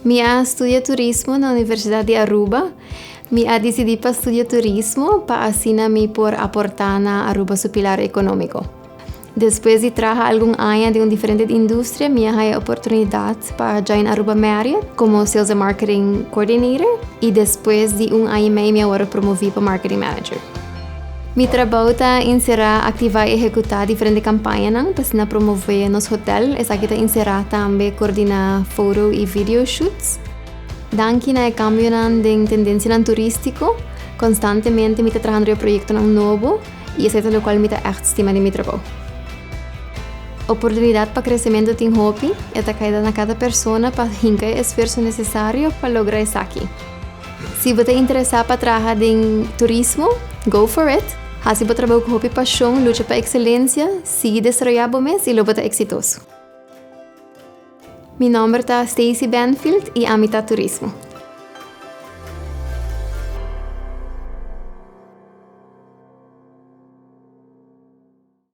Mi a studia turismo na Universidad di Aruba. Mi a dicidi pa studia turismo pa asina mi por aporta na Aruba su pilar economico. Despues di traha algun aña den un diferente industria mi a haya oportunidad pa join Aruba Marriott como Sales and Marketing Coordinator y despues di un aña y mei mi a worde promovi pa Marketing Manager. Mi trabou ta enserá aktivá i ehekutá diferente kampañanan pa asina promové nos hotel. Esaki ta enserá tambe koordiná foto i video shoots. Danki na e kambionan den tendensianan turístiko, konstantemente mi ta trahando riba proyektonan nobo i esei ta lokual mi ta ègt stima den mi trabou. Oportunidat pa kresementu tin hopi, e ta kaida na kada persona pa hinka e esfuerso nesesario pa logra esaki. Si bo ta interesá pa traha den turismo, go for it! Hasi bo trabou ku hopi pashon, lucha pa ekselensia, sigui desaroyá bo mes i lo bo ta eksitoso. Mi nòmber ta Stacey Benfield i ami ta turismo.